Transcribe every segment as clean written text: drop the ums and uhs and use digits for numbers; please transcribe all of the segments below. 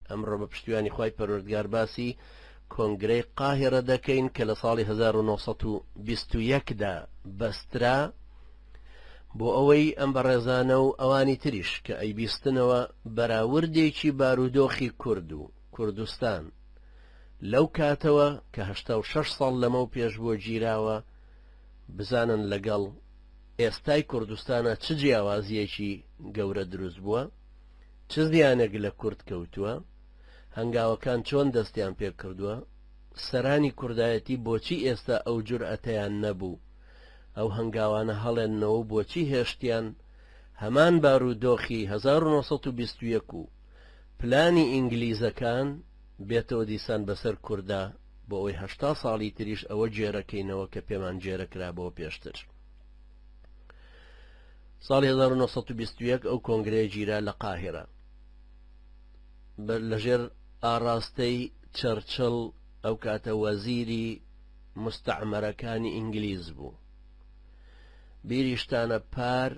ئەمڕۆ بە پشتیوانی خوای پەروەردگار باسی کۆنگرەی قاهیرە دەکەین کە لە ساڵی 1921 دا بەسترا بۆ ئەوەی ئەم بەڕێزانە و ئەوانی تریش کە ئەیبیستنەوە بەراوردێکی بارودۆخی کورد و کوردستان لەو کاتەوە کە 86 ساڵ لەمەو پێش بۆ گیراوە بزانن لەگەڵ ئێستای کوردستانە چ جیاوازیەکی گەورە دروست بووە چ زیانێک لە کورد کەوتووە؟ هەنگاوەکان چۆن دەستیان پێکردووە؟ سەرانی کوردایەتی بۆچی ئێستا ئەو جورئەتەیان نەبوو ئەو هەنگاوانە هەڵێننەوە و بۆچی هێشتیان هەمان بارودۆخی 1921 و پلانی ئینگلیزەکان بێتەوە دیسان بەسەر کوردا بۆ ئەوەی 80 ساڵی تریش ئەوە گێرەکەینەوە کە پێمان گێرە کرابەوە پێشتر. ساڵی 1921 ئەو کۆنگرەیە گیرا لە قاهیرە لەژێر ئاڕاستەی چەرچڵ ئەو کاتە وەزیری مستعمەرەکانی ئینگلیز بوو بیریشتانە پار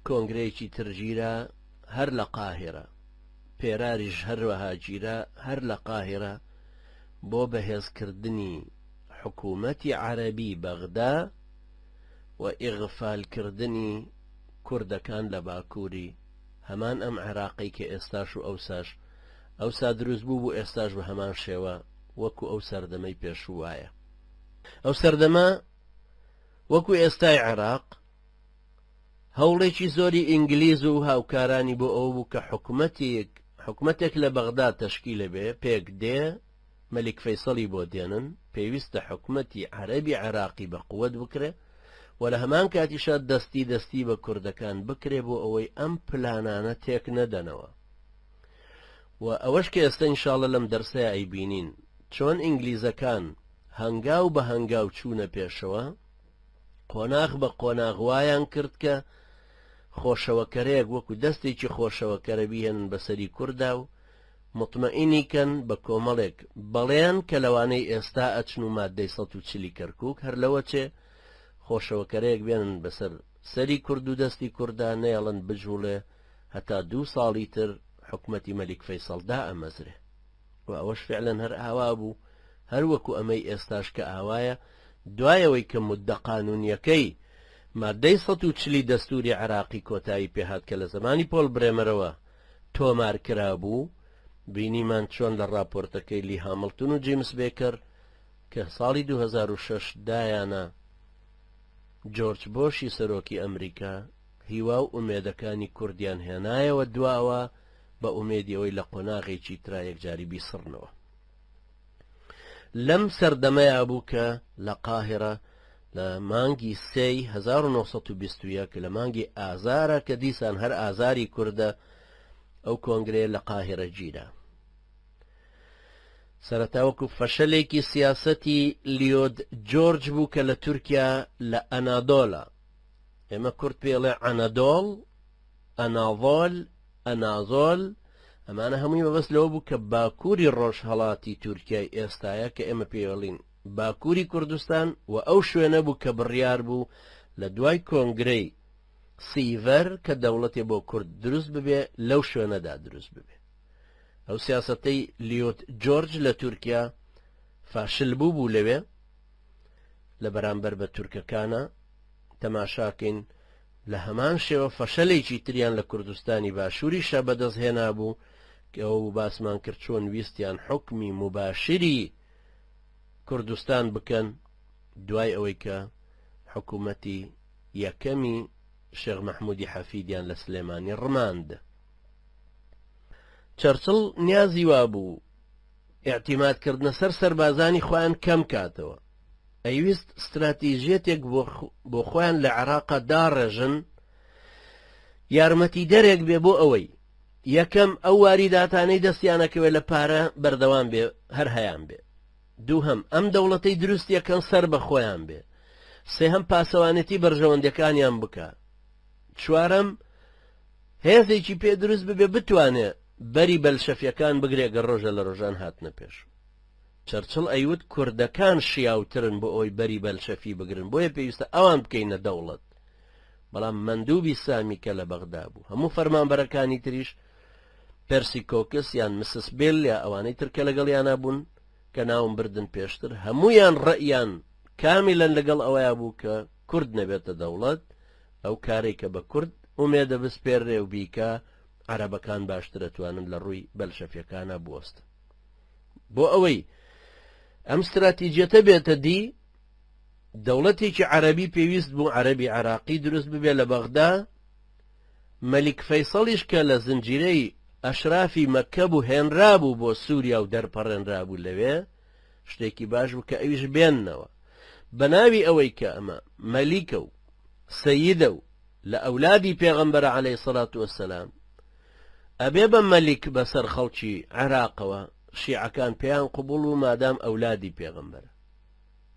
کۆنگرەیەکی ترگیرا هەر لە قاهیرە پێراریش هەروەها گیرا هەر لە قاهیرە بۆ بەهێزکردنی حکوومەتی عەرەبی بەغدا و ئیغفالکردنی کوردەکان لە باکووری هەمان ئەم عێراقەی کە ئێستاش و ئەوساش ئەوسا دروست بوو بوو ئێستاش بە هەمان شێوە وەکو ئەو سەردەمەی پێشوو وایە. ئەو سەردەمە وەکو ئێستای عێراق هەوڵێکی زۆری ئینگلیز و هاوکارانی بۆ ئەوە بوو کە حکومەتێک حکومەتێک لە بەغدا تەشکیلە بێ پێک دێ مەلیک فەیسەڵی بۆ دێنن، پێویستە حکومەتی عەرەبی عێراقی بە قوت بکرێ و لە هەمان کاتیشا دەستی دەستی بە کوردەکان بکرێ بۆ ئەوەی ئەم پلانانە تێک نەدەنەوە و ئەوەش کە ئێستا ئینشاڵە لەم دەرسەیا ئەیبینین چۆن ئینگلیزەکان هەنگاو بە هەنگاو چوونە پێشەوە قۆناغ بە قۆناغ وایان کرد کە خۆشەوەکەرەیەک وەکو دەستێکی خۆشەوەکەرە بیهێنن بەسەری کوردا و موتمەئینی کەن بە کۆمەڵێک بەڵێن کە لەوانەی ئێستا ئەچن و ماددەی 140 کەرکوک هەر لەوە چێ خۆشەوەکەرەیەک بێنن بەسەر سەری کورد و دەستی کوردا نەیەڵن بجوڵێ هەتا دوو ساڵی تر حکومەتی مەلیک فەیسەڵ دائەمەزرێ و ئەوەش فعلەن هەر ئاوا بوو هەر وەکو ئەمەی ئێستاش کە ئاوایە دوای ئەوەی کە مدە قانونیەکەی مادەی 140 دەستوری عێراقی کۆتایی پێهات کە لە زەمانی پۆل برێمەرەوە تۆمار کرابوو، بینیمان چۆن لە ڕاپۆرتەکەی لی هامڵتون و جیمس بێکەر کە ساڵی 2006 دایانە جۆرج بۆشی سەرۆکی ئەمریکا هیوا و ئومێدەکانی کوردیان هێنایەوە دواوە بە ئومێدی ئەوەی لە قۆناغێکی ترا یەکجاری بیسڕنەوە. لەم سەردەمەیا بوو کە لە قاهیرە لە مانگی سێی 1921 لە مانگی ئازارە کە دیسان هەر ئازاری کوردە ئەو کۆنگرەیە لە قاهیرە گیرا. سەرەتا وەکو فەشەلێکی سیاسەتی لیۆد جۆرج بوو کە لە تورکیا لە ئەنادۆلا ئێمە کورد پێڵێ ئەنەدۆڵ ئەناڤۆل، ئەنازۆل، ئەمانە هەمووی مەبەست لەوە بوو کە باکووری ڕۆژهەڵاتی تورکیای ئێستایە کە ئێمە پێی ئەڵین باکووری کوردستان و ئەو شوێنە بوو کە بڕیار بوو لە دوای کۆنگرەی سیڤەر کە دەوڵەتێ بۆ کورد دروست ببێ لەو شوێنەدا دروست ببێ. ئەو سیاسەتەی لیۆت جۆرج لە تورکیا فاشل بوو بوو لەوێ لە بەرامبەر بە تورکەکانە تەماشاکەین لە هەمان شێوە فەشەلێکی تریان لە کوردستانی باشووریشا بەدەست هێنابوو کە ئەوە بوو باسمان کرد چۆن ویستیان حوکمی موباشری کوردستان بکەن دوای ئەوەی کە حکوومەتی یەکەمی شێخ مەحموودی حەفیدیان لە سلێمانی ڕماند. چەرچڵ نیازی وابوو ئیعتیماد کردنە سەر سەربازانی خۆیان کەم کاتەوە. ئەیویست ستراتیژیەتێک بۆ خۆیان لە عێراقا داڕێژن یارمەتیدەرێک بێ بۆ ئەوەی یەکەم ئەو واریداتانەی دەستیانەکەوێت لە پارە بەردەوام بێ هەر هەیان بێ دووهەم ئەم دەوڵەتەی دروستیەکەن سەر بە خۆیان بێ سێهەم پاسەوانێتی بەرژەوەندەکانیان بکە چوارەم هێزێکی پێ دروست ببێ بتوانێ بەری بەلشەفیەکان بگرێ گەر ڕۆژە لە ڕۆژان هاتنە پێش. چەرچڵ ئەیوت کوردەکان شیاوترن بۆ ئەوەی بەری بەلشەفی بگرن بۆیە پێویستە ئەوان بکەینە دەوڵەت بەڵام مەندوبی سامی کە لە بەغدا بوو هەموو فەرمانبەرەکانی تریش پێرسی کۆکس یان مسس بێل یا ئەوانەی تر کە لەگەڵیانا بوون کە ناوم بردن پێشتر هەموویان ڕەئیان کامیلەن لەگەڵ ئەوەیا بوو کە کورد نەبێتە دەوڵەت، ئەو کارەی کە بە کورد ئومێدە بسپێررێ و بیکا عەرەبەکان باشتر ئەتوانن لە ڕووی بەلشەفیەکانا بوەستن. بۆ ئەوەی ئەم ستراتیجیەتە بێتە دی دەوڵەتێکی عەرەبی پێویست بوو عەرەبی عێراقی دروست ببێ لە بەغدا، مەلیک فەیسەڵیش کە لە زنجیرەی ئەشرافی مەککە بوو هێنرابوو بۆ سووریا و دەرپەڕێنرابوو لەوێ، شتێکی باش بوو کە ئەویش بێننەوە بە ناوی ئەوەی کە ئەمە مەلیکە و سەیدە و لە ئەولادی پێغەمبەرە عەلەیهی سەلات وەسەلام ئەبێ بە مەلیک بەسەر خەڵکی عێراقەوە، شیعەکان پێیان قبوڵ بوو مادام ئەولادی پێغەمبەرە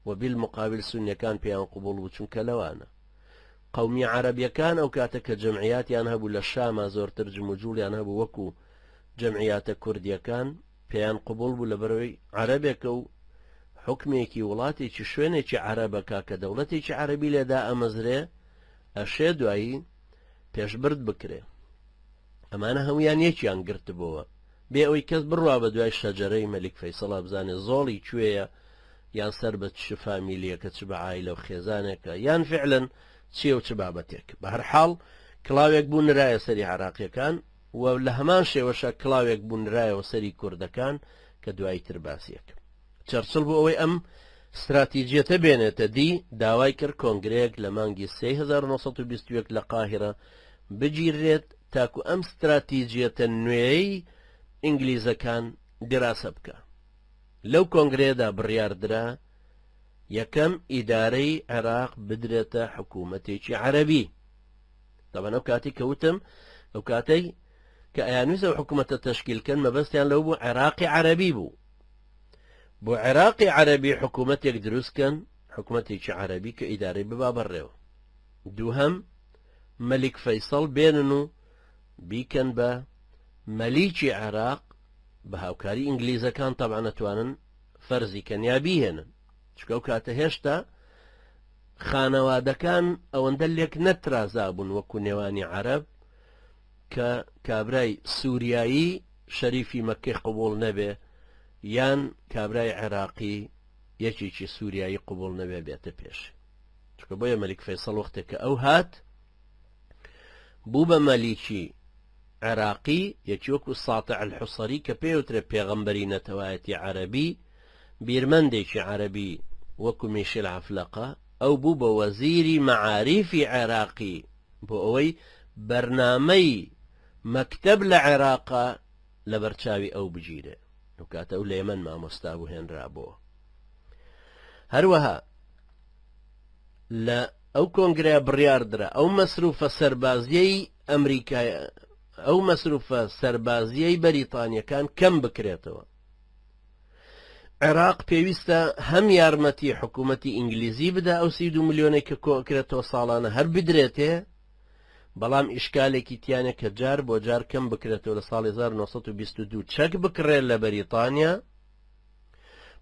و بیلموقابل سونیەکان پێیان قبوڵ بوو چونکە لەوانە. قەومیە عەرەبیەکان ئەو کاتە کە جەمعیاتیان هەبوو لە شاما زۆرتر جموجوڵیان هەبوو وەکو جەمعیاتە کوردیەکان پێیان قبوڵ بوو لەبەرەوەی عەرەبێکە و حوکمێکی وڵاتێکی شوێنێکی عەرەبەکە کە دەوڵەتێکی عەرەبی لێدا ئەمەزرێ ئەشێ دوایی پێشبرد بکرێ ئەمانە هەمویان یەکیان گرتبۆوە بێ ئەوەی کەس بڕوا بە دوای شەجەرەی مەلیک فەیسەڵا بزانێ زۆڵی کوێیە یان سەر بە چ فامیلیەکە چ بە عایلە و خێزانێکە یان فعلەن چیە و چ بابەتێک بە هەر حاڵ کڵاوێک بوو نرایە سەری عراقیەکان و لە هەمان شێوەشە کڵاوێک بوو نرایەوە سەری کوردەکان کە دوایی تر باسیەک چەرچڵ بۆ ئەوەی ئەم ستراتیجیەتە بێنێتە دی داوای کرد کۆنگرەیەک لە مانگی سێی 1921 لە قاهیرە بگیررێت تاکو ئەم ستراتیجیەتە نوێیەی ئینگلیزەکان دیراسە بکا. لەو کۆنگرەیەدا بڕیاردرا یەکەم ئیدارەی عێراق بدرێتە حکوومەتێکی عەرەبی. تەبەن ئەو کاتی کە وتم ئەو کاتەی کە ئەیانویست ئەو حکوومەتە تەشکیل کەن مەبەستیان لەو بوو عێراقی عەرەبی بوو. بۆ عێراقی عەرەبی حکوومەتێک دروست کەن، حکوومەتێکی عەرەبی کە ئیدارەی ببا بەڕێوە. دووهەم مەلیک فەیسەڵ بێنن و بیکەن بە مەلیکی عێراق بە هاوکاری ئینگلیزەکان تەبعەن ئەتوانن فەرزی کەن یا بیهێنن چونکە ئەو کاتە هێشتا خانەوادەکان ئەوەندە لێک نەترازابوون وەکو نێوانی عەرەب کە کابرای سووریایی شەریفی مەکەی قبوڵ نەبێ یان کابرای عێراقی یەکێکی سووریایی قبوڵ نەبێ بێتە پێش. چونکە بۆیە مەلیک فەیسەڵ وەختێک کە ئەو هات بوو بە مەلیکی عێراقی یەکی وەکو ساتع الحوسەری کە پێوترێ پێغەمبەری نەتەوایەتی عەرەبی بیرمەندێکی عەرەبی وەکو میشیل عەفلەقە ئەو بوو بە وەزیری مەعاریفی عێراقی بۆ ئەوەی بەرنامەی مەکتەب لە عێراقا لەبەرچاوی ئەو بگیرێ ئەو کاتە ئەو لە یەمەن مامۆستا بوو هێنرابۆوە هەروەها لە ئەو کۆنگرەیە بڕیاردرا ئەو مەسروفە سەربازیەی ئەمریکا ئەو مەسروفە سەربازیەی بەریتانیەکان کەم بکرێتەوە. عێراق پێویستە هەم یارمەتی حکوومەتی ئینگلیزی بدا ئەو 32 ملیۆنەی کە کۆکرێتەوە ساڵانە هەر بدرێتێ بەڵام ئیشکالێکی تیانە کە جار بۆ جار کەم بکرێتەوە لە ساڵی 1922 چەک بکڕێت لە بەریتانیا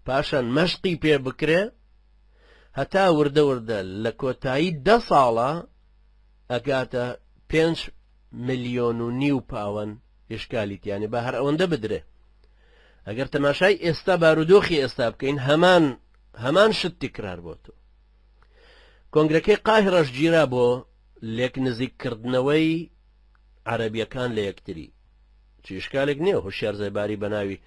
پاشان مەشقی پێ بکرێ هەتا وردە وردە لە کۆتایی دە ساڵە ئەگاتە پێنج ملیۆن و نیو پاوەن ئیشکالی تیانێ با هەر ئەوەندە بدرێ ئەگەر تەماشای ئێستا بارودۆخی ئێستا بکەین هەمان هەمان شت تکرار بۆ تۆ کۆنگرەکەی قاهڕەش گیرا بۆ لێک نزیککردنەوەی عەرەبیەکان لە یەکتری چ ئیشکالێک نییە هۆشیار زێباری بە ناوی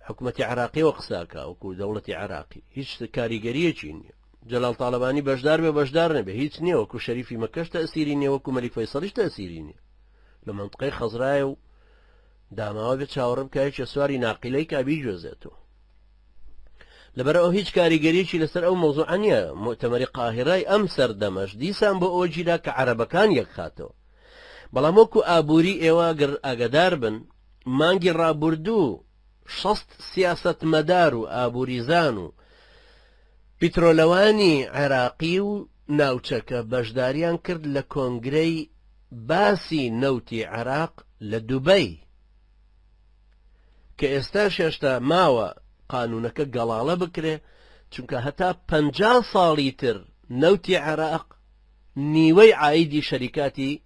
حکومەتی عراقیەوە قساکە وەکو دەوڵەتی عراقی هیچ کاریگەریەکی نییە جەلال تاالبانی بەشدار بێ بەشدار نەبێ هیچ نییە وەکو شەریفی مەکەش تەسیری نییە وەکو مەلیک فەیسەڵیش تەسیری نییە لە منطقەی خەزرایە و داماوە بێ چاوەڕێ بکە یەکێ سواری ناقیلەی کا بیگوێزێتەوە لەبەر ئەو هیچ کاریگەریەکی لەسەر ئەو مەوزوعە نییە مؤتەمەری قاهیرای ئەم سەردەمەش دیسان بۆ ئەوە گیرا کە عەرەبەکان یەکخاتەوە بەڵام وەکو ئابووری ئێوە گەر ئاگادار بن مانگی ڕابوردوو 60 سیاسەتمەدار و ئابووریزان و پیترۆلەوانی عێراقی و ناوچەکە بەشداریان کرد لە کۆنگرەی باسی نەوتی عێراق لە دوبەی کە ئێستاش هێشتا ماوە قانونەکە گەڵاڵە بکرێ چونکە هەتا 50 ساڵی تر نەوتی عێراق نیوەی عایدی شەریکاتی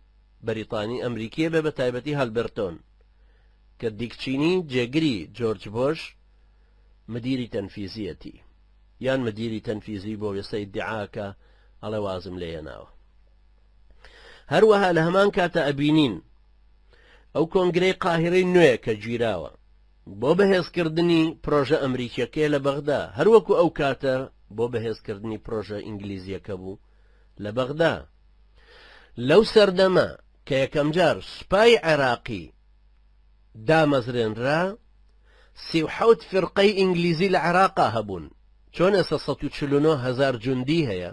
بەریتانی ئەمریکیە بێ بە تایبەتی هەلبرتۆن. کە دیک چینی جێگری جۆرج بۆش مدیری تەنفیزیەتی یان مدیری تەنفیزی بۆ وێستا ئیدعاکە ئەڵێ وازم لێ هێناوە. هەروەها لە هەمان کاتە ئەبینین ئەو کۆنگرەی قاهیرەی نوێ کە گیراوە بۆ بەهێزکردنی پرۆژە ئەمریکیەکەی لە بەغدا، هەروەکو ئەو کاتە بۆ بەهێزکردنی پرۆژە ئینگلیزیەکە بوو لە بەغدا. لەو سەردەمە کە یەکەمجار سوپای عێراقی دامەزرێنرا، 37 فرقەی ئینگلیزی لە عێراقا هەبوون، چۆن ئێستا 149 هەزار جوندی هەیە،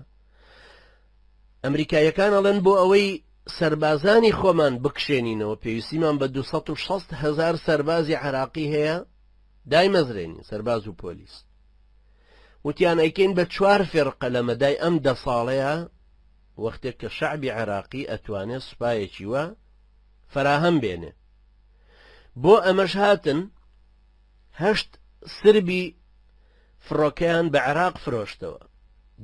ئەمریکاییەکان ئەڵێن بۆ ئەوەی سەربازانی خۆمان بکشێنینەوە پێویستیمان بە 260 هەزار سەربازی عراقی هەیە دایمەزرێنین سەرباز و پۆلیس وتیان ئەیکەین بە چوار فێرقە لە مەدای ئەم دە ساڵەیە وەختێک کە شعبی عێراقی ئەتوانێت سوپایەکی وە فراهەم بێنێ بۆ ئەمەش هاتن هەشت سربی فڕۆکەیان بە عێراق فرۆشتەوە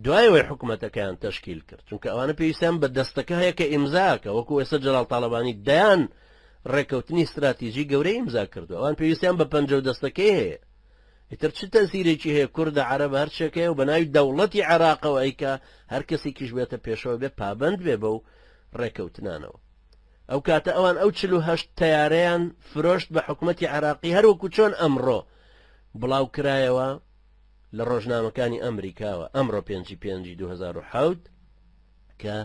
دوای ئەوەی حکومەتەکەیان تەشکیل کرد، چونکە ئەوانە پێویستیان بە دەستەکە هەیە کە ئیمزاکە، وەکو ئێستا جەلال تاڵەبانی دەیان ڕێکەوتنی ستراتیژی گەورەی ئیمزا کردو، ئەوان پێویستیان بە پەنجە و دەستەکەی هەیە. ئیتر چ تەسیرێکی هەیە کوردە عەرەبە هەر چێک هەیە و بە ناوی دەوڵەتی عێراقەوە ئەیکا، هەر کەسێکیش بێتە پێشەوە بێ پابەند بێ بەو ڕێکەوتنانەوە. ئەو کاتە ئەوان ئەو 48 تەیارەیان فرۆشت بە حکومەتی عێراقی هەروەکو چۆن ئەمڕۆ بڵاو کرایەوە لە ڕۆژنامەکانی ئەمریکاوە ئەمڕۆ پێنجی پێنجی 2007 کە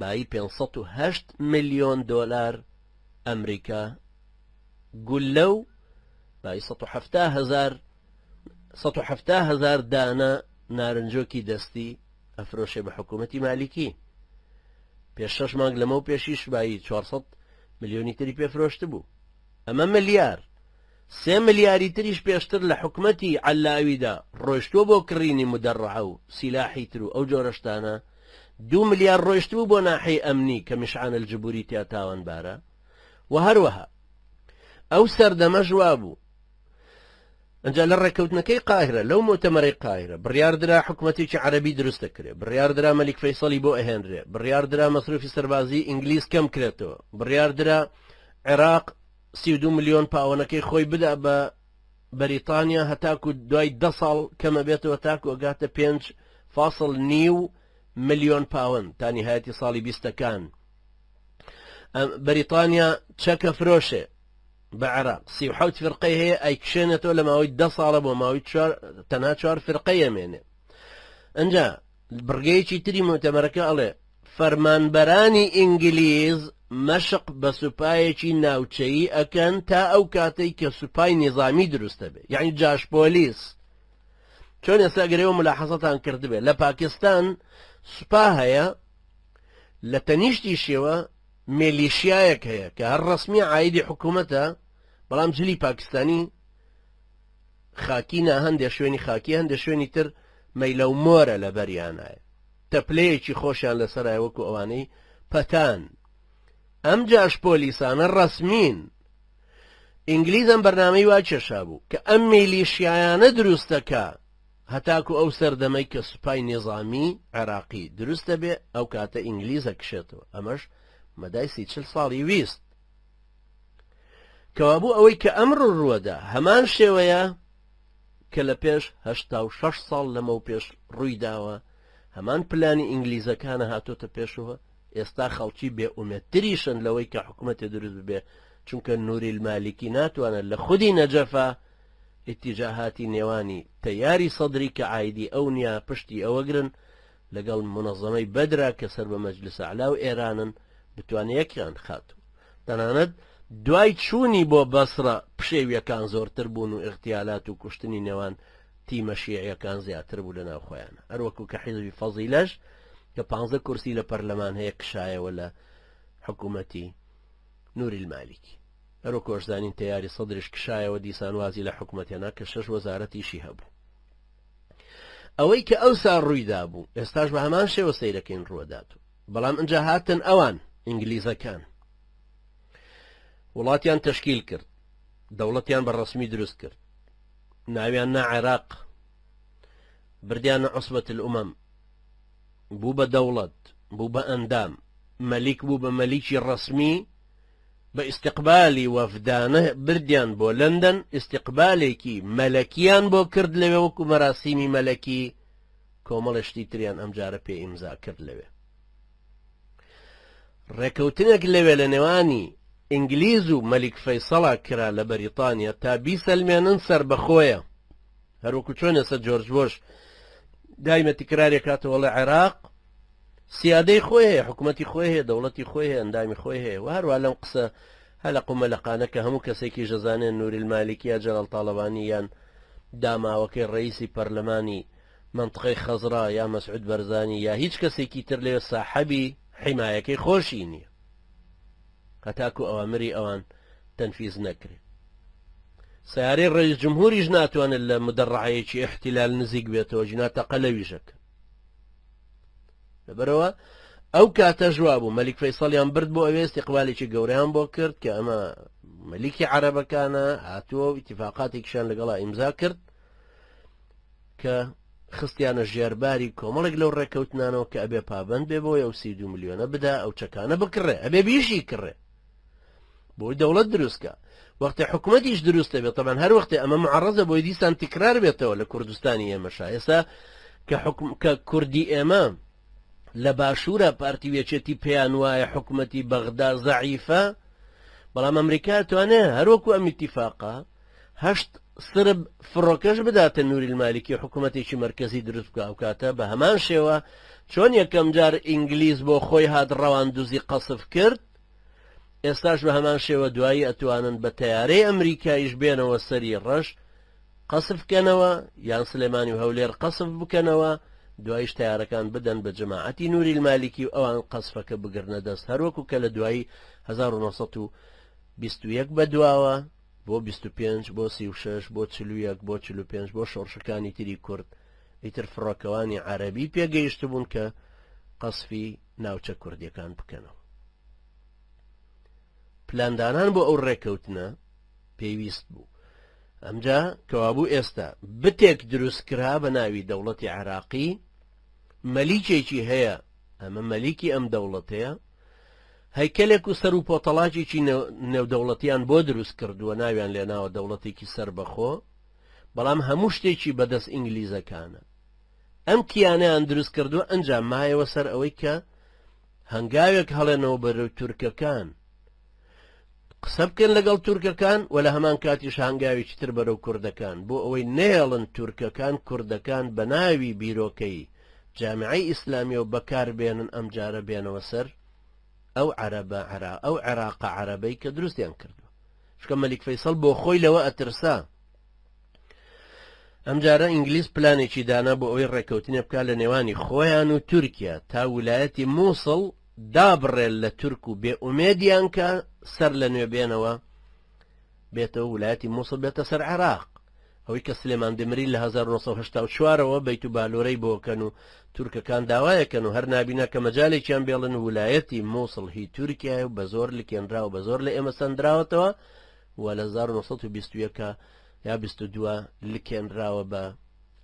بایی 508 ملیۆن دۆلار ئەمریکا گولە و بایی 170 هزار 170 هزار دانە نارنجۆکی دەستی ئەفرۆشێ بە حکوومەتی مالیکی پێش شەش مانگ لەمەو پێشیش بایی 400 ملیۆنی تری پێفرۆشت بوو ئەمە ملیار سێ ملیاری تریش پێشتر لە حکومەتی عەلاویدا ڕۆیشتووە بۆ کڕینی مودەڕەعە و سیلاحی تر و ئەو جۆرە شتانە، دوو ملیار ڕۆیشتبوو بۆ ناحیەی ئەمنی کە میشعان الجبوری تیا تاوانبارە و هەروەها ئەو سەردەمەش وابوو. ئەنجا لە ڕێککەوتنەکەی قاهرە لەو موتەمەرەی قاهرە بڕیار درا حکومەتێکی عەرەبی دروست دەکرێ، بڕیار درا مەلیک فەیسەڵی بۆ ئەهێنرێ، بڕیار درا مەسروفی سەربازیی ئینگلیز کەم کرێتەوە، بڕیار درا عێراق 32 ملیۆن پاوەنەکەی خۆی بدا بە بەریتانیا هەتاکو دوای دە ساڵ کەمە بێتەوە تاکو ئەگاتە پێنج فاصل نیو ملیۆن پاوەن تا نهایەتی ساڵی بیستەکان بەریتانیا چەکە فرۆشێ بە عێراق 37 فرقەی هەیە ئەیکشێنێتەوە لە ماوەی دە ساڵە بۆ ماوەی تەنها چوار فرقەی ئەمێنێ ئەجا بڕگەیەکی تری موتەمەرەکە ئەڵێ، فەرمانبەرانی ئینگلیز مەشق بە سوپایەکی ناوچەیی ئەکەن تا ئەو کاتەی کە سوپای نیزامی دروست دەبێ، یەعنی جاش پۆلیس. چۆن ئێستا ئەگەر ئێوە ملاحەزەتان کردبێ لە پاکستان سوپا هەیە لە تەنیشتیشیەوە مێلیشیایەک هەیە کە هەر ڕەسمی عایدی حکوومەتە بەڵام جلی پاکستانی خاکی نا هەندێ شوێنی خاکی هەندێ شوێنی تر مەیلە و مۆرە لە بەریانایە تەپلەیەکی خۆشیان لەسەرای وەکو ئەوانەی پەتان ئەم جاش پۆلیسانە ڕەسمین ئینگلیز ئەم بەرنامەی وا کێشابوو کە ئەم میلیشیایانە دروستەکە هەتاکو ئەو سەردەمەی کە سوپای نیزامی عێراقی دروست دەبێ ئەو کاتە ئینگلیزە کشێتەوە ئەمەش مەدای سی چل ساڵی ویست کەوابوو ئەوەی کە ئەمڕۆ ڕووەدا هەمان شێوەیە کە لە پێش 86 ساڵ لەمەو پێش ڕووی داوە، هەمان پلانی ئینگلیزەکانە هاتۆتە پێشەوە، ئێستا خەڵکی بێ ئومێدتریشن لەوەی کە حکومەتێ دروست ببێ، چونکە نوری المالکی ناتوانێت لە خودی نەجەفا ئیتیجاهاتی نێوانی تەیاری سەدری کە عایدی ئەو نیە پشتی ئەوەگرن لەگەڵ مونەزەمەی بەدرا کە سەر بە مەجلس ئەعلا و ئێرانن بتوانێت یەکیان خات و تەنانەت دوای چوونی بۆ بەسرە پشێویەکان زۆرتر بوون و ئیغتیالات و کوشتنی نێوان تیمە شیعیەکان زیاتر بوو لە ناو خۆیان هەروەکو کە حیزبی فەزیلەش کە پانزە کورسی لە پەرلەمان هەیە کشایەوە لە حکوومەتی نوری المالکی هەروەکو ئەشزانین تەیاری سەدریش کشایەوە دیسان وازی لە حکوومەت هێنا کە شەش وەزارەتیشی هەبوو ئەوەی کە ئەوسا ڕوویدابوو ئێستاش بە هەمان شێوە سەیرەکەین ڕووەدات بەڵام ئینجا هاتن ئەوان ئینگلیزەکان وڵاتیان تەشکیل کرد دەوڵەتیان بە ڕسمی دروست کرد ناویان نا عێراق بردیانە عوسبەت الئومەم بوو بە دەوڵەت بوو بە ئەندام مەلیک بوو بە مەلیکی ڕسمی. بە ئیستیقبالی وەفدانە بردیان بۆ لەندەن، ئیستیقبالێکی مەلەکیان بۆ کرد لەوێ وەکو مەراسیمی مەلەکی، کۆمەڵێ شتی تریان ئەمجارە پێ ئیمزا کرد لەوێ. ڕێکەوتنێک لەوێ لە نێوانی ئینگلیز و مەلیک فەیسەڵا کرا لە بەریتانیا تا بیسەلمێنن سەربەخۆیە. هەروەکو چۆن ئێستا جۆرج بۆش دایمە تکرارێک کاتەوە ڵێ عێراق سیادەی خۆی هەیە، حکومەتی خۆی هەیە، دەوڵەتی خۆی هەیە، ئەندامی خۆی هەیە و هەروا لەم قسە هەلەق و مەلەقانە کە هەموو کەسێکیش دەزانێ نوری المالکی یا جەلال تاڵەبانی یان داماوەکەی ڕەئیسی پەرلەمانی مەنتقەی خەزڕا یا مەسعود بەرزانی یا هیچ کەسێکی تر لەوێ ساحەبی حیمایەکەی خۆشی نییە هەتاکو ئەوامری ئەوان تەنفیز نەکرێ. سەیارەی ڕەئیس جمهوریش ناتوانێت لە مدەڕعەیەکی ئیحتیلال نزیک بێتەوە ژینا تەقە لەویشەکە. لەبەرەوە ئەو کاتەش وابوو مەلیک فەیسەڵیان برد بۆ ئەوێ استقبالێکی گەورەیان بۆ کرد کە ئەمە مەلیکی عەرەبەکانە هاتووە و ئیتیفاقاتێکیشان لەگەڵا ئیمزا کرد کە خستیانە ژێرباری کۆمەڵێک لەو ڕێککەوتنانەوە کە ئەبێ پابند بێ بۆی ئەو سی دو ملیۆنە بدا ئەو چەکانە بکڕێ ئەبێ بیشی کڕێ بۆی دەوڵەت دروستکە وەختی حکوومەتیش دروستە بێت تەمان هەر وەختی ئەمە معڕزە بۆی دیسان تکرار بێتەوە لە کوردستانی ئێمەشا ئێستا کە حکم کە کوردی ئێمە لە باشوورە پارتی وێچێتی پێیان وایە حکوومەتی بەغدا زەعیفە بەڵام ئەمریکا توانێ هەروەکو ئەم ئیتیفاقە هەشت سرب فڕۆکەش بداتە نوری المالکی حکوومەتێکی مەرکەزی دروست بکە ئەو کاتە بە هەمان شێوە چۆن یەکەم جار ئینگلیز بۆ خۆی هات ڕەواندوزی قەسف کرد ئێستاش بە هەمان شێوە دوایی ئەتوانن بە تەیارەی ئەمریکایش بێنەوە سەری ڕەش قەسف بکەنەوە یان سلێمانی و هەولێر قەسف بکەنەوە دوایش تەیارەکان بدەن بە جەماعەتی نوری المالکی و ئەوان قەسفەکە بگرنە دەست هەروەکو کە لە دوایی 1921 بە دواوە بۆ 25 بۆ 36 بۆ 41 بۆ 45 بۆ شۆڕشەکانی تری کورد ئیتر فڕۆکەوانی عەرەبی پێگەیشتبوون کە قەسفی ناوچە کوردیەکان بکەنەوە. پلاندانان بۆ ئەو ڕێککەوتنە پێویست بوو. ئەمجا کەوابوو ئێستا بتێک دروست کرا بە ناوی دەوڵەتی عێراقی، مەلیکێکی هەیە، ئەمە مەلیکی ئەم دەوڵەتەیە، هەیکەلێک و سەر و پۆتەڵاکێکی نێودەوڵەتیان بۆ دروست کردووە، ناویان لێناوە دەوڵەتێکی سەربەخۆ، بەڵام هەموو شتێکی بەدەست ئینگلیزەکانە. ئەم کیانەیان دروست کردووە، ئەنجا مایەوە سەر ئەوەی کە هەنگاوێک هەڵێنەوە بەرەو تورکەکان قسە بکەن لەگەڵ تورکەکان و لە هەمان کاتیش هەنگاوێکی تر بەرەو کوردەکان بۆ ئەوەی نەیەڵن تورکەکان کوردەکان بە ناوی بیرۆکەی جامعەی ئیسلامیەوە بەکار بێنن ئەمجارە بێنەوە سەر ئەو عەرەبە عەرا ئەو عێراقە عەرەبەی کە دروستیان کردووە چونکە مەلیک فەیسەڵ بۆ خۆی لەوە ئەترسا ئەمجارە ئینگلیز پلانێکی دانا بۆ ئەوەی ڕێککەوتنێ بکات لە نێوانی خۆیان و تورکیا تا ولایەتی مووسڵ دابڕێن لە تورک و بێ ئومێدیان کە سەر لە نوێ بێنەوە بێتەوە ولایەتی مووسڵ بێتە سەر عێراق ئەوەی کە سلێمان دمری لە 1970ەوە بیت و بالۆرەی بۆکەن و تورکەکان داوایەکەن و هەر نابینا کە مەجالێکیان بێڵن ولایەتی مووسڵ هی تورکیای و بە زۆر لکێنرا و بە زۆر لە ئێمە سەندراوەتەوە و لە 1921 یا 22 لکێنراوە بە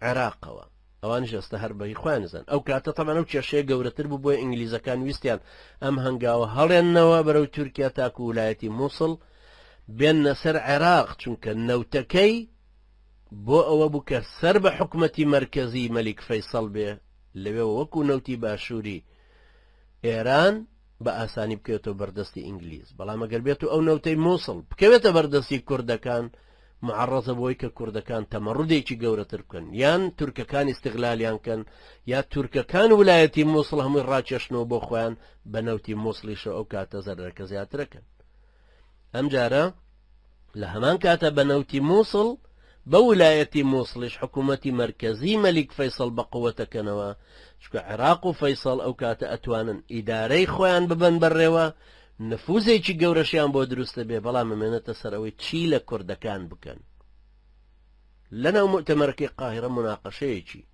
عێراقەوە ئەوانیش ئێستا هەر بەهی خۆیان زان ئەو کاتە تەمان ئەو کێشەیە گەورەتر بوو بۆیە ئینگلیزەکان ویستیان ئەم هەنگاوە هەڵێننەوە بەرەو تورکیا تاکو ولایەتی مووسڵ بێننە سەر عێراق چونکە نەوتەکەی بۆ ئەوە بوو کە سەر بە حکومەتی مەرکەزی مەلیک فەیسەڵ بێ لەوێ وەکو نەوتی باشووری ئێران بە ئاسانی بکەوێتەوە بەردەستی ئینگلیز، بەڵام ئەگەر بێتو ئەو نەوتەی موسڵ بکەوێتە بەردەستی کوردەکان معەڕەزە بۆی کە کوردەکان تەمەڕودێکی گەورەتر بکەن یان تورکەکان ئیستغلالیان کەن یا تورکەکان ولایەتی موسڵ هەمووی ڕاکێشنەوە بۆ خۆیان بە نەوتی موسڵیشەوە ئەو کاتە زەرەرەکە زیاترەکەن. ئەمجارە لە هەمان کاتە بە نەوتی موسڵ بە ولایەتی موسڵیش حکوومەتی مەرکەزی مەلیک فەیسەڵ بە قوتەکەنەوە چونکە عێراق و فەیسەڵ ئەو کاتە ئەتوانن ئیدارەی خۆیان ببەن بەڕێوە نفوزێکی گەورەشیان بۆ دروستە بێ بەڵام ئەمێنێتە سەر ئەوەی چی لە کوردەکان بکەن لەناو موئتەمەرەکەی قاهیرە موناقەشەیەکی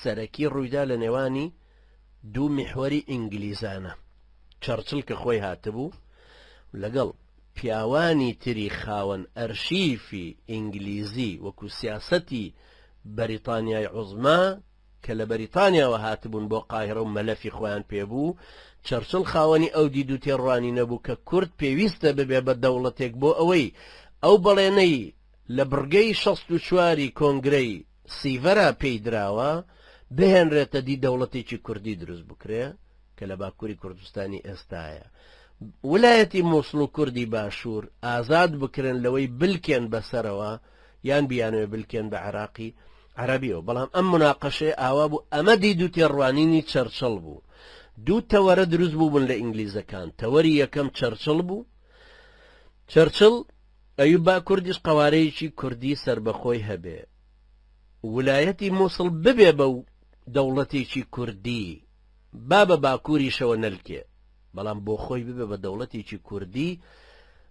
سەرەکی ڕوویدا لە نێوانی دوو میحوەری ئینگلیزانە چەرچڵ کە خۆی هاتبوو لەگەڵ پیاوانی تری خاوەن ئەرشیفی ئینگلیزی وەکو سیاسەتی بەریتانیای عوزما. کە لە بەریتانیاوە هاتبوون بۆ قاهیرە و مەلەفی خۆیان پێ بوو، چەرچڵ خاوەنی ئەو دید و تێڕوانینە بوو کە کورد پێویستە ببێ بە دەوڵەتێک بۆ ئەوەی ئەو بەڵێنەی لە بڕگەی 64 ی کۆنگرەی سیڤەرا پێی دراوە بهێنرێتە دی دەوڵەتێکی کوردی دروست بکرێ کە لە باکوری کوردستانی ئێستایە ولایەتی موسڵ و کوردی باشوور ئازاد بکرێن لەوەی بلکێن بەسەرەوە یان بیانەوێ بلکێن بە عێراقی عەرەبیەوە بەڵام ئەم مناقەشەیە ئاوا بوو ئەمە دید و تێڕوانینی چەرچڵ بوو دوو تەوەرە دروست بووبوون لە ئینگلیزەکان تەوەری یەکەم چەرچڵ بوو چەرچڵ ئەیوب با کوردیش قەوارەیەکی کوردی سەربەخۆی هەبێ ولایەتی موسڵ ببێ بە دەوڵەتێکی کوردی با بە باکووریشەوە نەلکێ بەڵام بۆ خۆی ببێ بە دەوڵەتێکی کوردی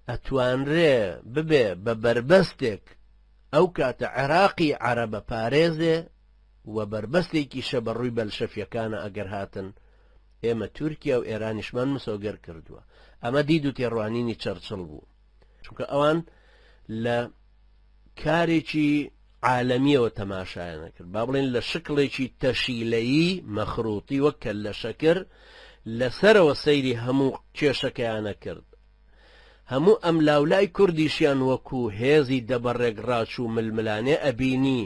ئەتوانرێ ببێ بە بەربەستێک ئەو کاتە عێراقی عەرەبە پارێزێ و بەربەستێکیشە بە ڕووی بەلشەفیەکانە ئەگەر هاتن ئێمە تورکیا و ئێرانیشمان مسۆگەر کردووە ئەمە دید و تێڕوانینی چەرچڵ بوو چونکە ئەوان لە کارێکی عالەمیەوە تەماشایان کرد با بڵێن لە شکڵێکی تەشیلەیی مەخروطی وەک کەللە شەکر لەسەرەوە سەیری هەموو کێشەکەیانە کرد هەموو ئەملاولای کوردیشیان وەکو هێزی دەبەڕێک ڕاچوو ململانێ ئەبینی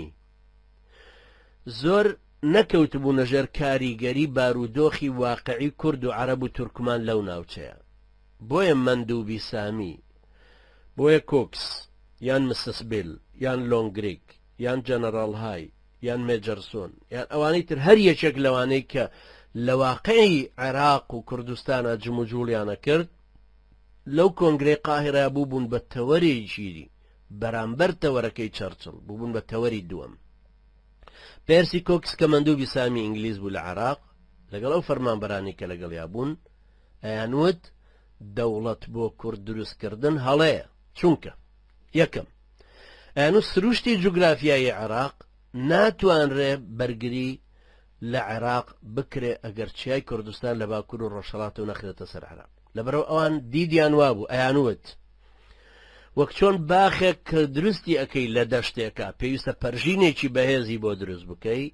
زۆر نەکەوتبوونە ژێر کاریگەری بارودۆخی واقعی کورد و عەرەب و تورکمان لەو ناوچەیە بۆیە مەندوبی سامی، بۆیە کۆکس، یان مسس بیل، یان لۆنگریک، یان جەنەڕاڵ های، یان مێجەرسۆن، یان ئەوانەی تر هەر یەکێک لەوانەی کە لە واقعی عێراق و کوردستانا جموجوڵیان ئەکرد لەو کۆنگرەی قاهیرە بووبوون بە تەوەرێکی بەرامبەر تەوەرەکەی چەرچڵ، بووبوون بە تەوەری دووەم. پێرسی کۆکس کە مەندوبی سامی ئینگلیز بوو لە عێراق لەگەڵ ئەو فەرمانبەرانەی کە لەگەڵیا بوون ئەیانوت دەوڵەت بۆ کورد دروستکردن هەڵەیە چونکە یەکەم ئەیانوت سروشتی جوگرافیایی عێراق ناتوانرێ بەرگری لە عێراق بکرێ ئەگەر چیای کوردستان لە باکوور و ڕۆژهەڵات و نەخرێتە سەر عێراق لەبەرەوە ئەوان دیدیان وابوو ئەیانوت وەک چۆن باخێک کە دروستی ئەەکەی لە دەشتێکە پێویستە پەرژینێکی بەهێزی بۆ دروست بکەی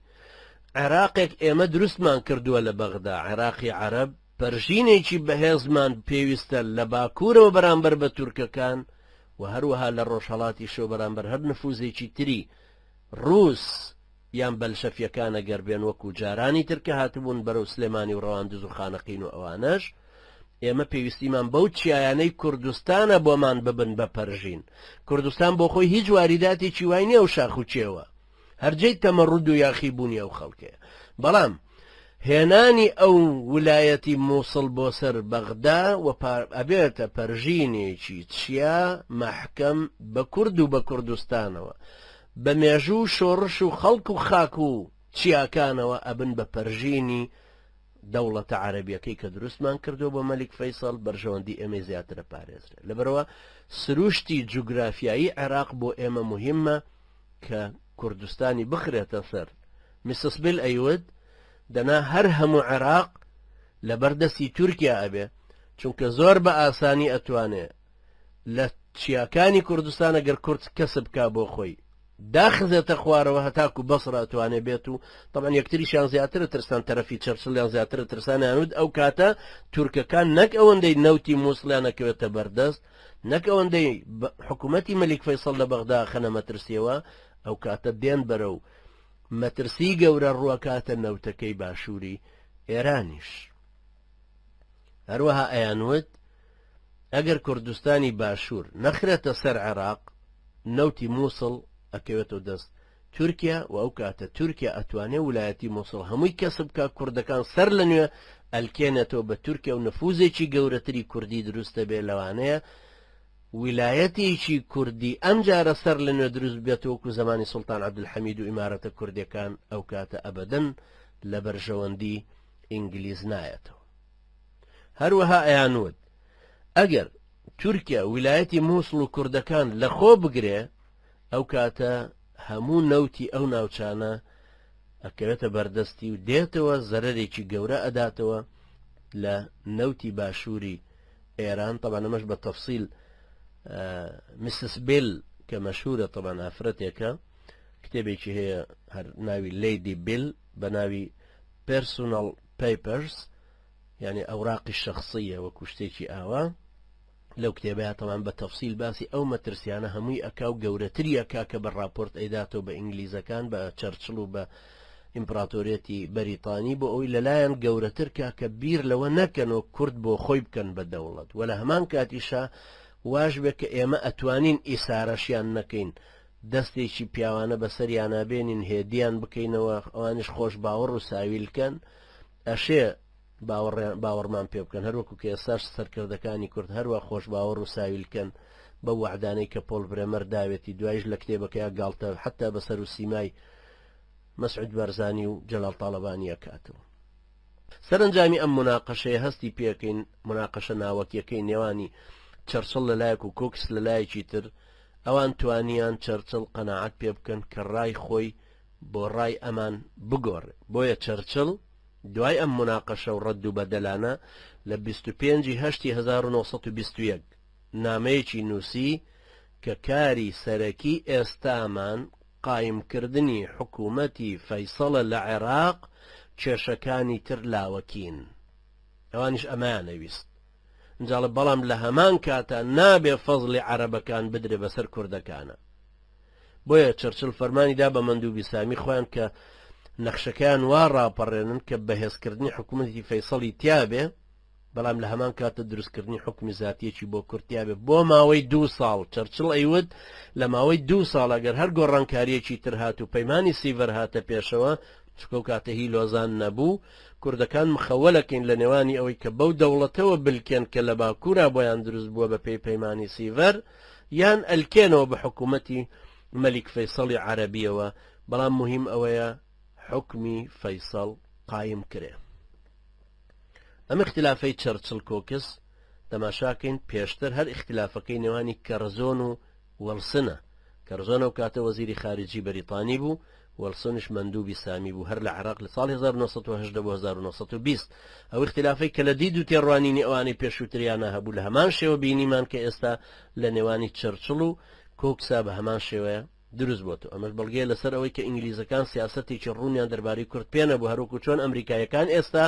عێراقێک ئێمە دروستمان کردووە لە بەغدا، عێراقی عەرەب، پەرژینێکی بەهێزمان پێویستە لە باکوورەوە بەرامبەر بە تورکەکان و هەروەها لە ڕۆژهەڵاتیشەوە بەرامبەر هەر نفوزێکی تری ڕووس یان بەلشەفیەکان ئەگەر بێن وەکو جارانی تر کە هاتبوون بەرەو سلێمانی و ڕەواندز و خانەقین و ئەوانەش ئێمە پێویستیمان بەو چیایانەی کوردستانە بۆمان ببن بە پەرژین. کوردستان بۆ خۆی هیچ واریداتێکی وای نییە و شاخ و کێوە. هەر جێی تەمەڕود و یاخی بوونی ئەو خەڵکەیە. بەڵام هێنانی ئەو ولایەتی موسڵ بۆ سەر بەغدا و ئەبێتە پەرژینێکی چیا مەحکەم بە کورد و بە کوردستانەوە، بە مێژوو و شۆڕش و خەڵک و خاک و چیاکانەوە ئەبن بە پەرژینی دەوڵەتە عەرەبیەکەی کە دروستمان کردووە بۆ مەلیک فەیسەڵ بەرژەوەندی ئێمەی زیاتر ئەپارێزرێ. لەبەرئەوە سروشتی جوگرافیایی عێراق بۆ ئێمە موهیمە کە کوردستانی بخرێتە سەر میسس بیل ئەیوت دەنا هەر هەموو عێراق لەبەر دەستی تورکیا ئەبێ چونکە زۆر بە ئاسانی ئەتوانێ لە چیاکانی کوردستان ئەگەر کورد کەسب کا بۆ خۆی داخزێتە خوارەوە هەتاکو بەسرە ئەتوانێ بێت و طبعا یەکتریشیان زیاترە ترسان تەرەفی چەرچڵیان زیاترە ترسانیان وت ئەو کاتە تورکەکان نەک ئەوەندەی نەوتی موسڵیان ئەکەوێتە بەردەست نەک ئەوەندەی حکوومەتی مەلیک فەیسەڵ لە بەغدا خەنە مەترسیەوە ئەو کاتە دێن بەرەو مەترسی گەورە ڕوەکاتە نەوتەکەی باشووری ئێرانیش هەروەها ئەیانوت ئەگەر کوردستانی باشوور نەخرێتە سەر عێراق نەوتی مووسڵ ئەکەوێتەوە دەست تورکیا و ئەو کاتە تورکیا ئەتوانێ ولایەتی موسڵ هەمووی کەسب بکا کوردەکان سەر لە نوێ ئەلکێنێتەوە بە تورکیا و نفوزێکی گەورەتری کوردی دروست دەبێ لەوانەیە ویلایەتێکی کوردی ئەم جارە سەر لە نوێ دروست بێتەوە وەکو زەمانی سوڵتان عەبدولحەمید و ئیمارەتە کوردیەکان ئەو کاتە ئەبەدەن لە بەرژەوەندی ئینگلیز نایەتەوە هەروەها ئەیانوت ئەگەر تورکیا ویلایەتی موسڵ و کوردەکان لەخۆ بگرێ ئەو کاتە هەموو نەوتی ئەو ناوچانە ئەکەوێتە بەردەستی و دێتەوە زەرەرێکی گەورە ئەداتەوە لە نەوتی باشووری ئێران طبعا ئەمەش بە تەفسیل مسس بیل کە مەشهورە طبعا ئافرەتێکە. کتێبێکی هەیە هەر ناوی لەیدی بیل بە ناوی Personal Papers یعنی ئەوراقی شخصیە وەکو شتێکی ئاوا. لەو کتێبەیا تەبعەن بە تەفسیل باسی ئەو مەترسیانە هەمووی ئەکا و گەورەتری ئەکا کە بە ڕاپۆرت ئەیداتەوە بە ئینگلیزەکان بە چەرچڵ و بە ئیمپراتۆریەتی بەریتانی بۆ ئەوی لەلایەن گەورەتر کا کە بیر لەوە نەکەنەوە کورد بۆ خۆی بکەن بە دەوڵەت وە لە هەمان کاتیشا واش بێ کە ئێمە ئەتوانین ئیسارەشیان نەکەین دەستێکی پیاوانە بەسەریانا بێنین هێدیان بکەینەوە ئەوانیش خۆش باوەڕ و ساویلکەن ئەشێ باوەڕیان باوەڕمان پێ بکەن هەروەکو کە ئێستاش سەرکردەکانی کورد هەروا خۆشباوەڕ و ساویلکەن بەو وەعدانەی کە پۆل برێمەر داوێتی دوایش لە کتێبەکەیا گاڵتە حەتا بە سەر و سیمای مەسعود بارزانی و جەلال تاڵەبانی ئەکاتەوە. سەرەنجامی ئەم موناقەشەیە هەستی پێکەین موناقەشە ناوەکیەکەی نێوانی چەرچڵ لە لایەک و کۆکس لە لایەکی تر ئەوان توانیان چەرچڵ قەناعەت پێ بکەن کە ڕای خۆی بۆ ڕای ئەمان بگۆڕێ بۆیە چەرچڵ دوای ئەم موناقەشە و ڕەد و بەدەلانە لە 25 ی هەشتی 1921 نامەیەکی نووسی کە کاری سەرەکی ئێستامان قایمکردنی حکوومەتی فەیسەڵە لە عێراق، کێشەکانی تر لاوەکین. ئەوانیش ئەمەیان ئەویست. ئینجا ئەڵێ بەڵام لە هەمان کاتا نابێ فەزڵی عەرەبەکان بدرێ بەسەر کوردەکانا. بۆیە چەرچل فەرمانی دا بە مەندوبی سامی خۆیان کە نەخشەکەیان وا ڕاپەڕێنن کە بەهێزکردنی حکوومەتی فەیسەڵی تیابێ، بەڵام لە هەمان کاتە دروستکردنی حوکمی زاتیەکی بۆ کورد تیابێ بۆ ماوەی دوو ساڵ، چەرچڵ ئەیوت لە ماوەی دوو ساڵ ئەگەر هەر گۆڕانکاریەکی تر هات و پەیمانی سیڤەر هاتە پێشەوە، چونکە ئەو کاتە هی لۆزان نەبوو، کوردەکان مخەوەلەکەین لە نێوانی ئەوەی کە بەو دەوڵەتەوە بلکێن کە لە باکورا بۆیان دروست بووە بە پێی پەیمانی سیڤەر، یان ئەلکێنەوە بە حکوومەتی مەلیک فەیسەڵی عەرەبیەوە، بەڵام موهیم ئەوەیە حوکمی فەیسەڵ قایم کرێ. ئەم ئیختلافەی چەرچڵ کۆکس تەماشاکەین پێشتر هەر ئیختلافەکەی نێوانی کەرزۆن و وڵسنە کەرزۆن ئەو کاتە وەزیری خارجی بەریتانی بوو وڵسنش مەندوبی سامی بوو هەر لە عراق لە ساڵی 1970 بۆ 1920 ئەو ئیختلافەی کە لە دید و تێڕوانینی ئەوانەی پێشووتریانە هەبوو لە هەمان شێوە بینیمان کە ئێستا لە نێوانی چەرچڵ و کۆکسا بە هەمان شێوەیە دروست بۆتەوە ئەمەش بەڵگەیە لەسەر ئەوەی کە ئینگلیزەکان سیاسەتێکی ڕوونیان دەربارەی کورد پێ نەبوو هەروەکو چۆن ئەمریکایەکان ئێستا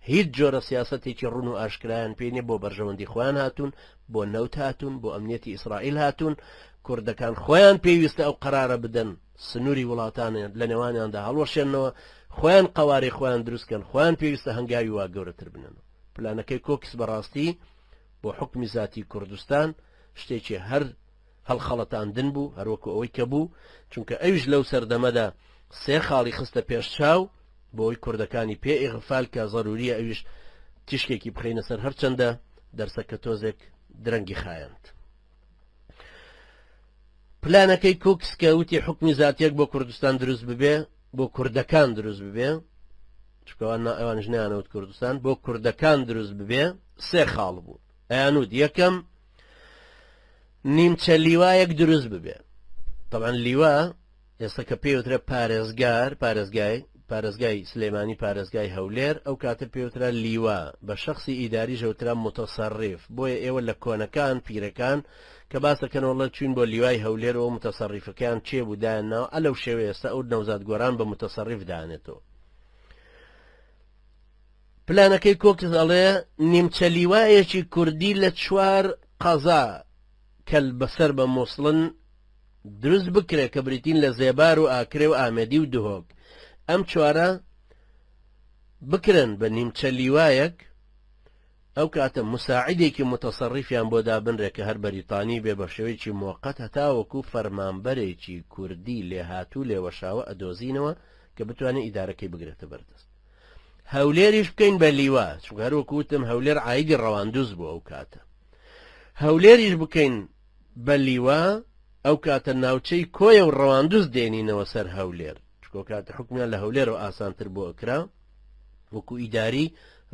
هیچ جۆرە سیاسەتێکی ڕوون و ئاشکرایان پێ نیە بۆ بەرژەوەندی خۆیان هاتوون بۆ نەوت هاتوون بۆ ئەمنیەتی ئیسرائیل هاتوون کوردەکان خۆیان پێویستە ئەو قەرارە بدەن سنووری وڵاتان لە نێوانیاندا هەڵوەشێنەوە خۆیان قەوارەی خۆیان دروستکەن خۆیان پێویستە هەنگاوی وا گەورەتر بنەنەوە پلانەکەی کۆکس بەڕاستی بۆ حکومی زاتی کوردستان شتێکی هەر هەڵخەڵەتاندن بوو هەروەکو ئەوەی کە بوو، چونکە ئەویش لەو سەردەمەدا سێ خاڵی خستە پێش چاو بۆ ئەوەی کوردەکانی پێ ئیغفال کە زەروریە ئەویش تیشکێکی بخەینە سەر هەرچەندە دەرسەکە تۆزێک درەنگی خایاند. پلانەکەی کوکس کە وتی حکومی زاتیەک بۆ کوردستان دروست ببێ بۆ کوردەکان دروست ببێ چکەوان ئەوانش نیانەوت کوردستان بۆ کوردەکان دروست ببێ سێ خاڵ بوو ئەیانوت یەکەم نیمچە لیوایەک دروست ببێ طبعا لیوا ئێستا کە پێوترە پارێزگار پارێزگای پارێزگای سلێمانی پارێزگای هەولێر ئەو کاتە پێوترا لیوا بە شخصی ئیداری ژەوترا متەسەڕیف بۆیە ئێوە لە کۆنەکان پیرەکان کە باسەکەن وەڵە چوین بۆ لیوای هەولێر و متەسەڕیفەکەیان چێ بوو دایان ناوە ئەلەو شێوەیە ئێستا ئەو نەوزاد گۆران بە متەسەڕیف دانێتەوە پلانەکەی کۆکس ئەڵێ نیمچە لیوایەکی کوردی لە چوار قەزا کە بەسەر بە موسڵن دروست بکرێ کە بریتین لە زێبار و ئاکرێ و ئامێدی و دهۆک ئەم چوارە بکرن بە نیمچە لیوایەک ئەو کاتە مساعدێکی متەسەڕیفیان بۆ دابنرێ کە هەر بەریتانی بێ بە شێوەیەکی موەقەت هەتاوەکو فەرمانبەرێکی کوردی لێهاتوو لێوەشاوە ئەدۆزینەوە کە بتوانێ ئیدارەکەی بگرێتە بەردەست. هەولێریش بکەین بە لیوا چونکە هەروەکو وتم هەولێر عایدی ڕەواندوز بوو ئەو کاتە هەولێریش بکەین بە لیوا ئەو کاتە ناوچەی کۆیە و ڕەواندوز دێنینەوە سەر هەولێر چکۆ کاتە حکومیان لە هەولێرەوە ئاسانتر بۆ ئەکرا وەکو ئیداری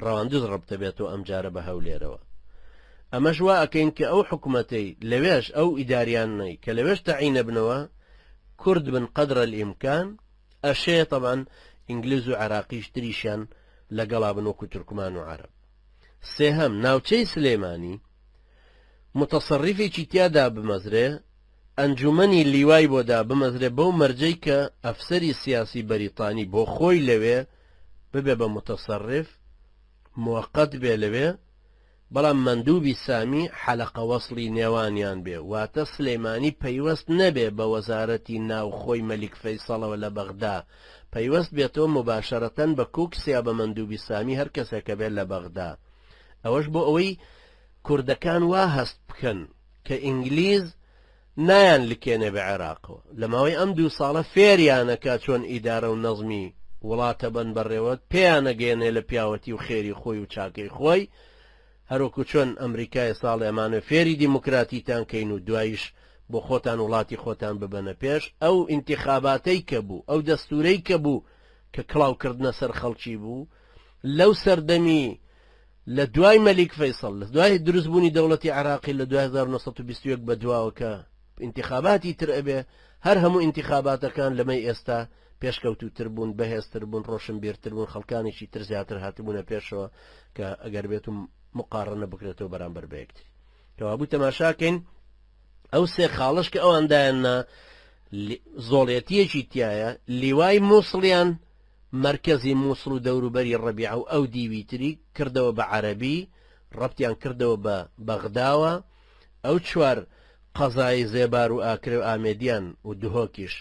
ڕەواندوز ڕەبتە بێتەوە ئەمجارە بە هەولێرەوە ئەمەش وا ئەکەین کە ئەو حکومەتەی لەوێش ئەو ئیداریانەی کە لەوێش تەعینە بنەوە کورد بن قدر الامکان ئەشێ تەبعەن ئینگلیز و عێراقیش تریشیان لەگەڵا بن وەکو تورکمان و عەرەب. سێهەم، ناوچەی سلێمانی موتەسەڕیفێکی تیا دابمەزرێ. ئەنجومەنی لیوای بۆ دابمەزرێ بەو مەرجەی کە ئەفسەری سیاسی بەریتانی بۆ خۆی لەوێ ببێ بە موتەسەڕیف، موەقەت بێ لەوێ، بەڵام مەندوبی سامی حەلەقە وەسڵی نێوانیان بێ، واتە سلیمانی پەیوەست نەبێ بە وەزارەتی ناوخۆی مەلیک فەیسەڵەوە لە بەغدا، پەیوەست بێتەوە موباشەرەتەن بە کوکس یا بە مەندوبی سامی هەر کەسێکە بێ لە بەغدا. ئەوەش بۆ ئەوەی کوردەکان وا هەست بکەن کە ئینگلیز نایان لکێنێ بە عێراقەوە. لە ماوەی ئەم دوو ساڵە فێریانەکا چۆن ئیدارە و نەزمی وڵاتە بەن بەڕێوە، پێیانەگەیەنێ لە پیاوەتی و خێری خۆی و چاکەی خۆی، هەروەکو چۆن ئەمریکای ساڵێ ئەمانوێ فێری دیموکراتیتان کەین و دواییش بۆ خۆتان وڵاتی خۆتان ببەنە پێش، ئەو ئینتیخاباتەی کە بوو، ئەو دەستورەی کە بوو کە کڵاو کردنە سەر خەڵکی بوو لەو سەردەمی لە دوای مەلیک فەیسەڵ، لە دوای دروست بوونی دەوڵەتی عێراقی لە دوای 1921 بە دواوە کە ئینتیخاباتی تر ئەبێ، هەر هەموو ئینتیخاباتەکان لەمەی ئێستا پێشکەوتووتر بوون، بەهێزتر بوون، ڕۆشنبیرتر بوون، خەڵکانێکی تر زیاتر هاتبوونە پێشەوە کە ئەگەر بێت و مقاڕنە بکرێتەوە بەرامبەر بە یەکتری. کەوابوو تەماشاکەین ئەو سێ خاڵش کە ئەوان دایاننا زۆڵێتیەکی تایە، لیوای مووسڵیان مەرکەزی موسڵ و دەوروبەری ڕەبیعە و ئەو دیوی تری کردەوە بە عەرەبی، ڕەبتیان کردەوە بە بەغداوە، ئەو چوار قەزای زێبار و ئاکرێ و ئامێدیان و دهۆکیش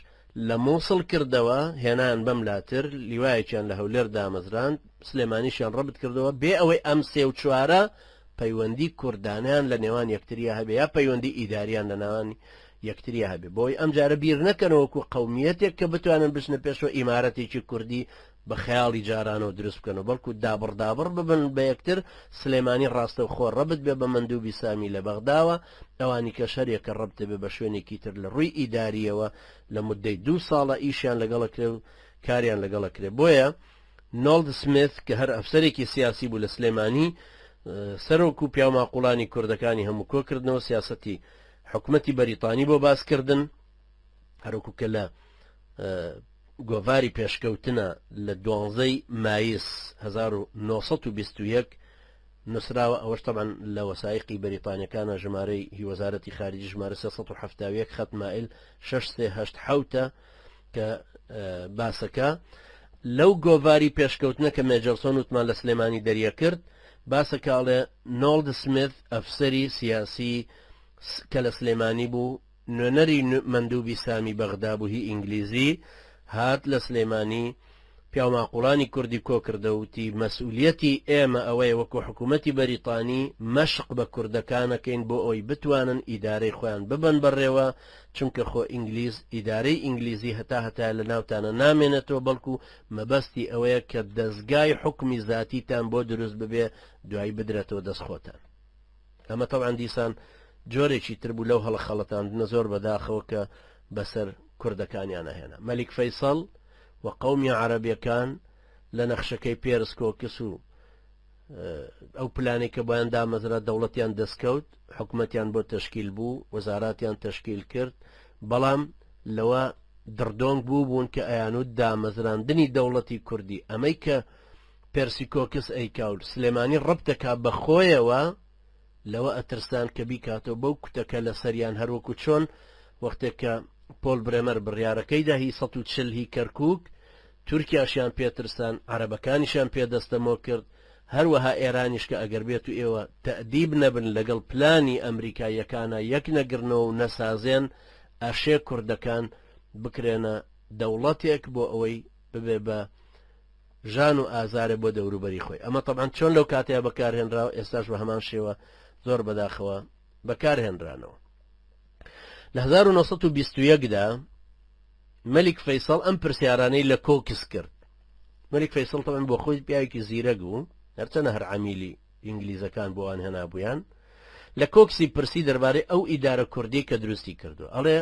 لە موسڵ کردەوە، هێنایان بەم لاتر، لیوایەکیان لە هەولێر دامەزراند، سلێمانیشیان ڕەبت کردەوە، بێ ئەوەی ئەم سێ و چوارە پەیوەندی کوردانەیان لە نێوان یەکتریا هەبێ یا پەیوەندی ئیداریان لە ناوان یەکتریا هەبێ بۆی ئەم جارە بیر نەکەنەوە وەکو قەومیەتێک کە بتوانن بچنە پێشەوە ئیمارەتێکی کوردی بە خەیاڵی جارانەوە دروست بکەنەوە بەڵکو دابڕ دابڕ ببن بە یەکتر سلێمانی ڕاستەوخۆ ڕەبت بێ بە مەندوبی سامی لە بەغداوە ئەوانی کەش هەریەکە ڕەبت بێ بە شوێنێکی تر لە ڕووی ئیداریەوە لە مدەی دوو ساڵە ئیشیان لەگەڵە کرێ و کاریان لەگەڵە کرێ بۆیە نۆڵد سمیث کە هەر ئەفسەرێکی سیاسی بوو لە سلێمانی سەرۆک و پیاوماقوڵانی کوردەکانی هەموو کۆکردنەوە سیاسەتی حکومەتی بەریتانی بۆ باسکردن هەروەکو کە لە گۆڤاری پێشکەوتنە لە دوانزەی مایس 1921 نووسراوە ئەوەش طبعا لە وەسایقی بەریتانیەکانە ژمارەی هی وەزارەتی خارجی ژمارە 371 خەت مایل 6387 کە باسەکە لەو گۆڤاری پێشکەوتنە کە مێجەرسۆن وتمان لە سلێمانی دەریەکرد باسەکە ئەڵێ نۆڵد سمیث ئەفسەری سیاسی کە لە سلێمانی بوو نوێنەری مەندوبی سامی بەغدا بوو هی ئینگلیزی هات لە سلێمانی پیاوماقوڵانی کوردی کۆکردە وتی مەسئولیەتی ئێمە ئەوەیە وەکو حکوومەتی بەریتانی مەشق بە کوردەکانەکەین بۆ ئەوی بتوانن ئیدارەی خۆیان ببەن بەڕێوە چونکە خۆ ئینگلیز ئیدارەی ئینگلیزی هەتا هەتایە لە ناوتانە نامێنێتەوە بەڵکو مەبەستی ئەوەیە کە دەزگای حوکمی زاتیتان بۆ دروست ببێ دوایی بدرێتەوە دەست خۆتان. ئەمە تەبعەن دیسان جۆرێکی تر بوو لەو هەڵەخەڵەتاندنە زۆر بەداخەوە کە بەسەر کوردەکانیانە هێنا مەلیک فەیسەڵ و قەومی عەرەبیەکان لە نەخشەکەی پێرس کۆکس و ئەو پلانەی کە بۆیان دامەزرا دەوڵەتیان دەستکەوت حکومەتیان بۆ تەشکیل بوو وەزاراتیان تەشکیل کرد بەڵام لەوە دڕدۆنگ بوو بوون کە ئەیانوت دامەزراندنی دەوڵەتی کوردی ئەمەی کە پێرسی کۆکس ئەیکا و سلێمانی ڕەبتەکا بە خۆیەوە لەوە ئەترسان کە بیکاتەوە بەو کوتەکە لەسەریان هەروەکو چۆن وەختێک کە پۆل برێمەر بڕیارەکەیدا هی 140 هی کەرکوک تورکیاشیان پێترسان عەرەبەکانیشیان پێ دەستەمۆ کرد هەروەها ئێرانیش کە ئەگەر بێت و ئێوە تەئدیب نەبن لەگەڵ پلانی ئەمریکاییەکانا یەک نەگرنەوە و نەسازێن ئەشێ کوردەکان بکرێنە دەوڵەتێک بۆ ئەوەی ببێ بە ژان و ئازارە بۆ دەوروبەری خۆی ئەمە تەبعەن چۆن لەو کاتەیە بەکارهێنراوە ئێستاش بە هەمان شێوە زۆر بەداخەوە بەکارهێنرانەوە لە 1921 دا مەلیک فەیسەڵ ئەم پرسیارانەی لە کۆکس کرد مەلیک فەیسەڵ تەبعەن بۆ خۆی پیاوێکی زیرەک بوو هەرچەنە هەر عەمیلی ئینگلیزەکان بۆوان هێنابوویان لە کۆکسی پرسی دەربارەی ئەو ئیدارە کوردی کە دروستی کردو ئەڵێ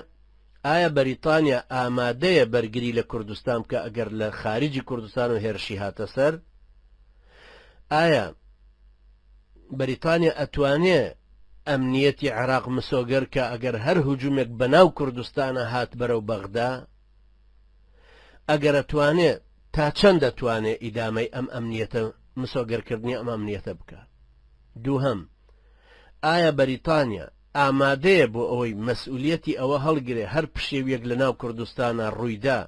ئایا بەریتانیا ئامادەیە بەرگری لە کوردستان بکا ئەگەر لە خارجی کوردستانەوە هێرشی هاتە سەر؟ ئایا بەریتانیا ئەتوانێ ئەمنیەتی عێراق مسۆگەر کا ئەگەر هەر هجومێک بەناو کوردستانە هات بەرەو بەغدا؟ ئەگەر ئەتوانێ تا چەند دەتوانێ ئیدامەی ئەم ئەمنیەتە مسۆگەرکردنی ئەم ئەمنیەتە بکا؟ دووهەم، ئایا بەریتانیا. ئامادەیە بۆ ئەوەی مەسئولیەتی ئەوە هەڵگرێ هەر پشێویەک لە ناو کوردستانا ڕوویدا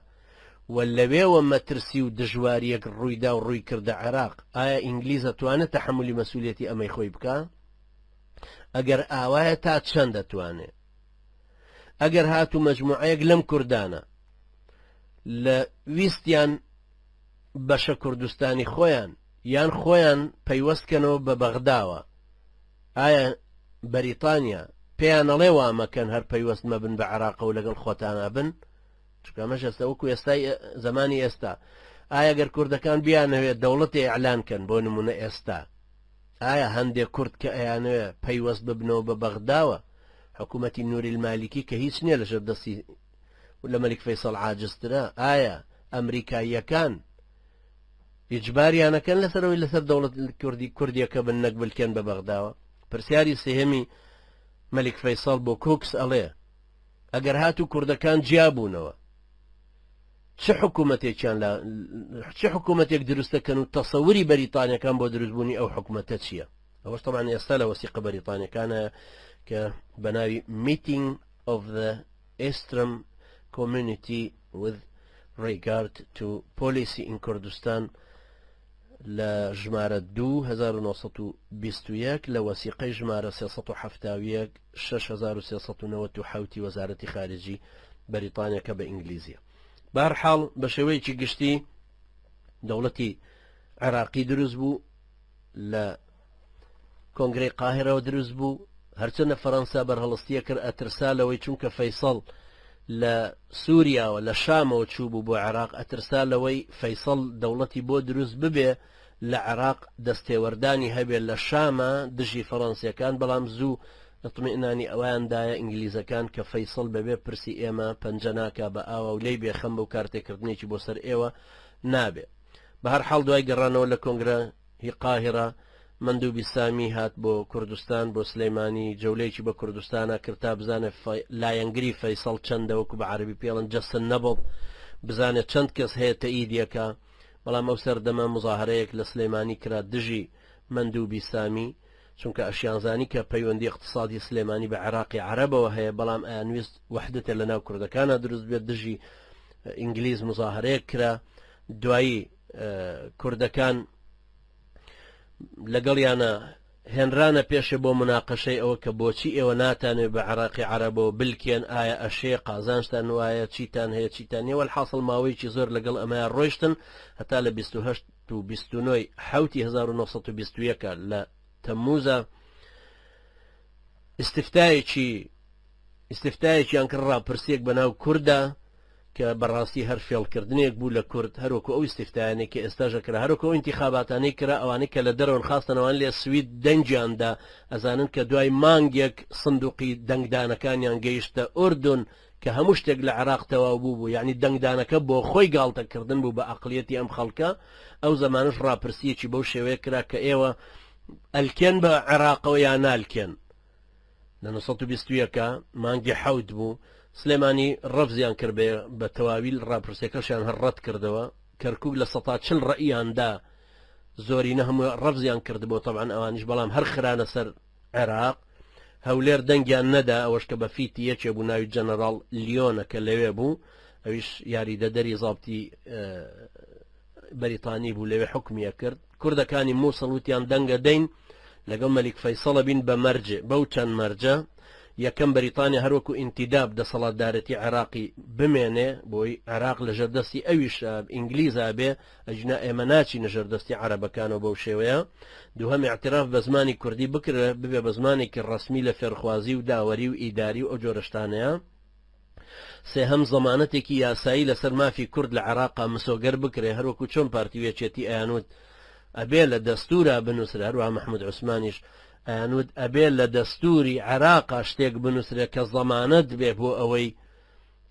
و لەوێوە مەترسی و دژواریەک ڕوویدا و ڕووی کردە عێراق، ئایا ئینگلیز ئەتوانێ تەحەمولی مەسئولیەتی ئەمەی خۆی بکا؟ ئەگەر ئاوایە تا چەند ئەتوانێ؟ ئەگەر هاتوو مەجموعەیەک لەم کوردانە لە ویستیان بەشە کوردستانی خۆیان یان خۆیان پەیوەست کەنەوە بە بەغداوە، ئایا بەریتانیا پێیان ئەڵێ وا مەکەن هەر پەیوەست مەبن بە عێراقەوە لەگەڵ خۆتانا بن؟ چونکە ئەمەش ئێستا وەکو ئێستای زمانی ئێستا ئایا گەر کوردەکان بیانەوێت دەوڵەتی ئیعلان کەن بۆ نمونە ئێستا ئایا هەندێک کورد کە ئەیانەوێ پەیوەست ببنەوە بە بەغداوە حکوومەتی نوری المالیکی کە هیچ نییە لەژێر دەستی لە مەلیک فەیسەڵ عاجزترە ئایا ئەمریکاییەکان ئیجباریانەکەن لەسەر ئەوەی لەسەر دەوڵەت کوردی کوردیەکە بن نەک بلکێن بە بەغداوە پرسیاری سێهەمی مەلیک فەیسەڵ بۆ کۆکس ئەڵێ ئەگەر هاتوو کوردەکان جیابوونەوە چ حکوومەتێکیان لە چ حکوومەتێک دروستەکەن و تەسەوری بەریتانیەکان بۆ دروستبوونی ئەو حکوومەتە چییە ئەوەش طبعا ئێستا لە وەسیقە بەریتانیەکانە کە بە ناوی Meeting of the Eastern Community with Regard to Policy in Kurdistan لە ژمارە 2921 لە وەسیقەی ژمارە 371 6397 وەزارەتی خارجی بەریتانیا کە بە ئینگلیزیە. بەهەرحاڵ بە شێوەیەکی گشتی دەوڵەتی عێراقی دروست بوو لە کۆنگرەی قاهرەوە دروست بوو هەرچەندە فەرەنسا بەرهەڵستیە کرد ئەترسا لەوەی چونکە فەیسەڵ لە سووریاوە لە شامەوە چوو بوو بۆ عێراق ئەترسا لەوەی فەیسەڵ دەوڵەتی بۆ دروست ببێ لە عێراق دەستێوەردانی هەبێ لە شامە دژی فەڕەنسیەکان بەڵام زوو اطمئنانی ئەویان دایە ئینگلیزەکان کە فەیسەڵ بەبێ پرسی ئێمە پەنجە ناکا بە ئاوا و لێی بێخەم بەو کارتێکردنێکی بۆ سەر ئێوە نابێ بەهەرحاڵ دوای گەڕانەوە لە کۆنگرە هی قاهیرە، مەندوبی سامی هات بۆ کوردستان، بۆ سلێمانی، جەولەیەکی بە کوردستانا کرد تا بزانێ لایەنگری فەیسەڵ چەندە، وەکو بە عەرەبی پێڵن جس النبض، بزانێ چەند کەس هەیە تەئیدی ئەکا، بەڵام ئەو سەردەمە موزاهەرەیەک لە سلێمانی کرا دژی مەندوبی سامی، چونکە ئەشیانزانی کە پەیوەندی ئیقتسادی سلێمانی بە عێراقی عەرەبەوە هەیە، بەڵام ئەیانویست وەحدەتێ لەناو کوردەکانا دروست بێت، دژی ئینگلیز موزاهەرەیەک کرا، دوایی کوردەکان لەگەڵیانە هێنرانە پێشێ بۆ مناقەشەی ئەوە کە بۆچی ئێوە ناتانوێ بە عراقی عەرەبەوە بلکێن ئایا ئەشێ قازانجتان وایە چیتان هەیە چیتان نییە وەلحاصل ماوەیەکی زۆر لەگەڵ ئەمەیان ڕۆیشتن هەتا لە 28 و 29 حوتی 1921 لە تەمموزە ئیستفتایەکی ئیستفتایەکیان کرد ڕاپرسیەک بەناو کوردا کە بەڕاستی هەر فێڵکردنێک بوو لە کورد هەروەکو ئەو ئیستیفتایانەی کە ئێستاش ئەکرا هەروەکو ئەو ئینتیخاباتانەی کرا ئەوانەی کە لە دەرەوەن خاستەن ئەوان لە سوید دەنگیان دا ئەزانن کە دوای مانگێک سندوقی دەنگدانەکانیان گەیشتە ئوردون کە هەموو شتێک لە عێراق تەواو بوو بوو یعنی دەنگدانەکە بۆ خۆی گاڵتەکردن بوو بە ئەقلیەتی ئەم خەڵکە ئەو زەمانەش ڕاپرسیەکی بەو شێوەیە کرا کە ئێوە ئەلکێن بە عێراقەوە یا نالکێن لە 921 مانگی حەوت بوو سلێمانی ڕەفزیان کرد بێ بە تەواوی ڕاپرسیەکەشیان هەر ڕەت کردەوە کەرکک 40% ڕەئیان دا زۆرینە هەموو ڕەفزیان کردبوو تەبعەن ئەوانیش بەڵام هەر خرانە سەر عێراق هەولێر دەنگیان نەدا ئەوەش کە بە فیتی یەکێ بوو ناوی جەنەراڵ لیۆنە کە لەوێ بوو ئەویش یاریدەدەری زابتی بەریتانی بوو لەوێ حکومی ئەکرد کوردەکانی موسڵ وتیان دەنگە دەین لەگەڵ مەلیک فەیسەڵە بین بە مەرجێ بەو چەند مەرجە یەکەم بەریتانیا هەروەکو ئینتیداب دەسەڵاتدارێتی عێراقی بمێنێ بۆی عێراق لە ژێردەستی ئەویش ئینگلیزا بێ ئەجنا ئێمە ناچینە ژێردەستی عەرەبەکانەوە بەو شێوەیە دووهەم اعتراف بە زمانی کوردی بکرێ ببێ بە زمانێکی ڕەسمی لە فێرخوازی و داوەری و ئیداری و ئەو جۆرە شتانەیە سێهەم زەمانەتێکی یاسایی لەسەر مافی کورد لە عێراقا مسۆگەر بکرێ هەروەکو چۆن پارتی و یەکێتی ئەیانوت ئەبێ لە دەستورا بنووسرێ هەروەها مەحمود عوسمانیش ئەیانوت ئەبێ لە دەستوری عێراقا شتێک بنووسرێ کە زەمانەت بێ بۆ ئەوەی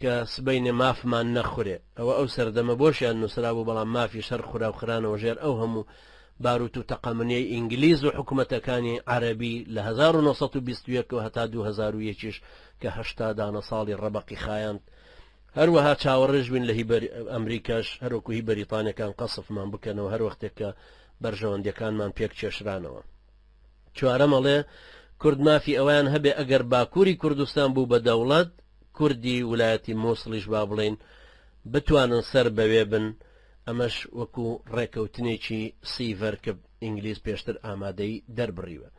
کە سبەینێ مافمان نەخورێ ئەوە ئەو سەردەمە بۆشیان نووسرابوو بەڵام مافیش هەر خورا و خرانەوە ژێر ئەو هەموو باروت و تەقەمنیەی ئینگلیز و حکومەتەکانی عەرەبی لە 1921 ەوە هەتا 2001 یش کە 80 دانە ساڵی ڕەبەقی خایاند هەروەها چاوەڕێش بین لە هی ئەمریکاش هەروەکو هی بەریتانیەکان قەسفمان بکەنەوە هەر وەختێک کە بەرژەوەندیەکانمان پێک کێشرانەوە. چوارەم ئەڵێ کورد مافی ئەوەیان هەبێ ئەگەر باکووری کوردستان بوو بە دەوڵەت، کوردی ولایەتی موسڵیش با بڵێین بتوانن سەر بەوێ بن، ئەمەش وەکو ڕێکەوتنێکی سیڤەر کە ئینگلیز پێشتر ئامادەی دەربڕیوە.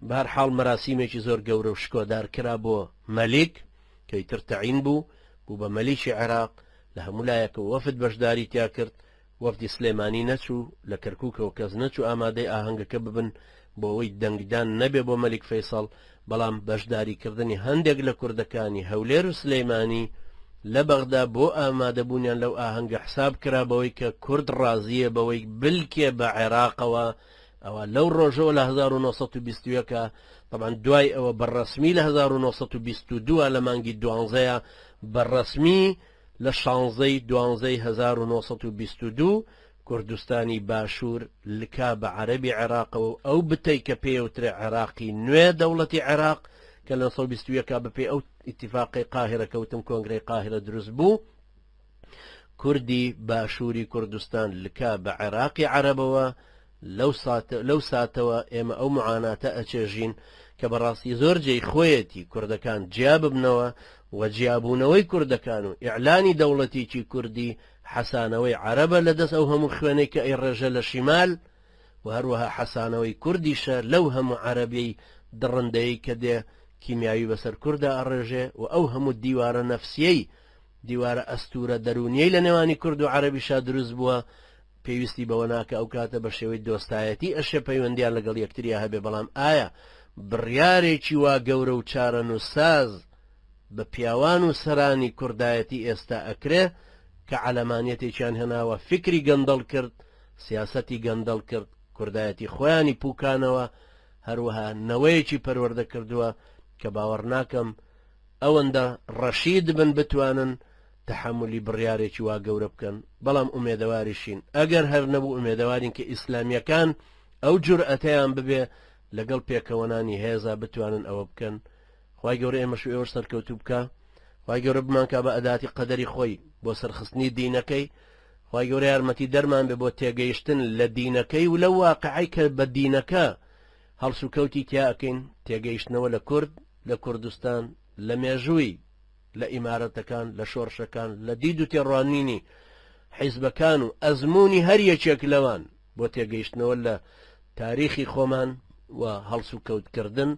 بەهەرحاڵ مەراسیمێکی زۆر گەورە و شکۆدار کرا بۆ مەلیک کە ئیتر تەعین بوو، بوو بە مەلیکی عێراق، لە هەموو لایەکەوە وەفد بەشداری تیا کرد، وەفدی سلێمانی نەچوو، لە کەرکوکەوە کەس نەچوو ئامادەی ئاهەنگەکە ببن بۆ ئەوەی دەنگدان نەبێ بۆ مەلیک فەیسەڵ، بەڵام بەشداریکردنی هەندێک لە کوردەکانی هەولێر و سلیمانی لە بەغدا بۆ ئامادەبوونیان لەو ئاهەنگە حساب کرا بەوەی کە کورد ڕازییە بەوەی بلکێ بە عێراقەوە، ئەوە لەو ڕۆژەوە لە 1921 تەبعەن دوای ئەوە بە ڕەسمی لە 1922 لە مانگی دوانزەیە بە ڕەسمی لە شانزەی دوانزەی 1922 کوردستانی باشوور لکا بە عەرەبی عێراقەوە و ئەو بتەی کە پێیەوترێ عێراقی نوێ دەوڵەتی عێراق کە لە 1921 بەپێی ئەو ئیتیفاقەی قاهیرە کەوتم کۆنگرەی قاهیرە دروست بوو کوردی باشووری کوردستان لکا بە عێراقی عەرەبەوە لەو ساتە لەو ساتەوە ئێمە ئەو معاناتە ئەچێژین کە بەڕاستی زۆر جێی خۆیەتی کوردەکان جیا ببنەوە و جیابوونەوەی کوردەکان و ئیعلانی دەوڵەتێکی کوردی حەسانەوەی عەرەبە لە دەست ئەو هەموو خوێنەی کە ئەیڕێژە لە شیمال و هەروەها حەسانەوەی کوردیشە لەو هەموو عەرەبیەی دڕندەیەی کە دێ کیمیاوی بەسەر کوردا ئەڕێژێ و ئەو هەموو دیوارە نەفسیەی دیوارە ئەستوورە دەروونیەی لە نێوانی کورد و عەرەبیشا دروست بووە پێویستی بەوە ناکا ئەو کاتە بە شێوەی دۆستایەتی ئەشێ پەیوەندیان لەگەڵ یەکتریا هەبێ بەڵام ئایا بڕیارێکی وا گەورە و چارەنووسساز بە پیاوان و سەرانی کوردایەتی ئێستا ئەکرێ کە عەلەمانیەتێکیان هێناوە فیکری گەندەڵ کرد سیاسەتی گەندەڵ کرد کوردایەتی خۆیانی پوکانەوە هەروەها نەوەیەکی پەروەردە کردووە کە باوەڕ ناکەم ئەوەندە ڕەشید بن بتوانن تەحەمولی بڕیارێکی وا گەورە بکەن، بەڵام ئومێدەواریشین، ئەگەر هەر نەبوو ئومێدەوارین کە ئیسلامییەکان ئەو جورئەتەیان ببێ لەگەڵ پێکەوەنانی هێزا بتوانن ئەوە بکەن، خوای گەورە ئێمەش و ئێوەش سەرکەوتوو بکا، خوای گەورە بمانکا بە ئەداتی قەدەری خۆی بۆ سەرخستنی دینەکەی، خوای گەورە یارمەتی دەرمان بێ بۆ تێگەیشتن لە دینەکەی و لەو واقعەی کە بە دینەکە هەڵسوکەوتی تیا ئەکەین، تێگەیشتنەوە لە کورد، لە کوردستان، لە مێژووی لە ئیمارەتەکان، لە شۆڕشەکان، لە دید و تێڕوانینی حیزبەکان و ئەزموونی هەر یەکێک لەوان بۆ تێگەیشتنەوە لە تاریخی خۆمان و هەڵسوکەوتکردن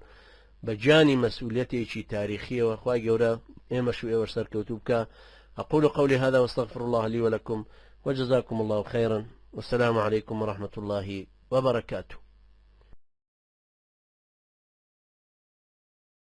بە گیانی مەسئولیەتێکی تاریخیەوە خوای گەورە ئێمەش و ئێوەش سەرکەوتوو بکا أقول قولي هذا واستغفر الله لي ولكم وجزاكم الله خيرا والسلام عليكم ورحمة الله وبركاته.